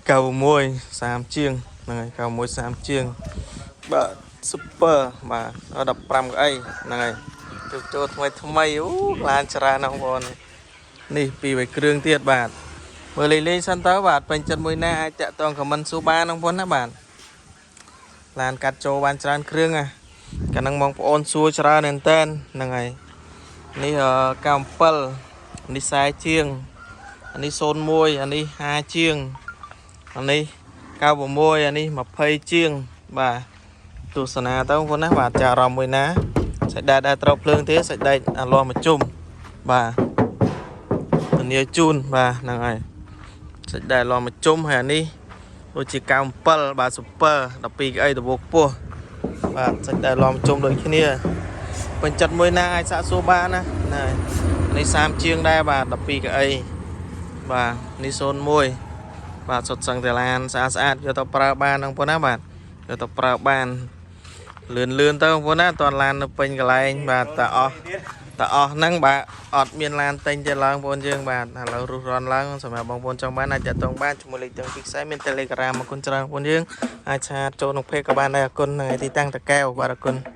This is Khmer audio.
96 30ជាងហ្នឹងហើយ96 30ជាងបាទ super បាទ15កៅអីហ្នឹងហើយទៅចូលថ្មីថ្មីអូឡានច្រើនណាស់បងប្អូននេះពីរបីគ្រឿងទៀតបាទមើលលេងលេងសិនទៅបាទពេញចិត្តមួយណាអាចតាក់ទង comment សួរបានបងប្អូនណាបាទឡានកាត់ចូលបានច្រើនគ្រឿងណាកាលហ្នឹងបងប្អូនសួរច្រើនមែនតើហ្នឹងហើយនេះ97នេះ40ជាងអានេះ01អានេះ50ជាងអានេះ96អានេះ20ជាងបាទទស្សនាទៅបងប្អូនណាបាទចាអារម្មណ៍មួយណាសាច់ដែកដែលត្រូវភ្លើងទេសាច់ដែកអាលាស់មកជុំបាទធានាជូនបាទហ្នឹងហើយសាច់ដែកលាស់មកជុំហើយអានេះដូចជា97បាទ super 12កៅអីដបូកពោះបាទសាច់ដែកលាស់មកជុំដូចគ្នាពេញចិត្តមួយណាអាចសាកសួរបានណាណានេះ30ជាងដែរបាទ12កៅអីបាទនេះ01បាទសុទ្ធសឹងតែឡានស្អាតស្អាតយកទៅប្រើបានហ្នឹងបងណាបាទយកទៅប្រើបានលឿនលឿនទៅបងប្អូនណាតន់ឡាននៅពេញកន្លែងបាទតអស់តអស់ហ្នឹងបាទអត់មានឡានទិញទេឡើងបងប្អូនយើងបាទឥឡូវរុះរាន់ឡើងសម្រាប់បងប្អូនចង់បានអាចតាក់ទងបានជាមួយលេខទាំងពីខ្សែមាន Telegram អរគុណច្រើនបងប្អូនយើងអាច chat ចូលក្នុង page ក៏បានដែរអរគុណហ្នឹងឯទីតាំងតកែវបាទអរគុណ។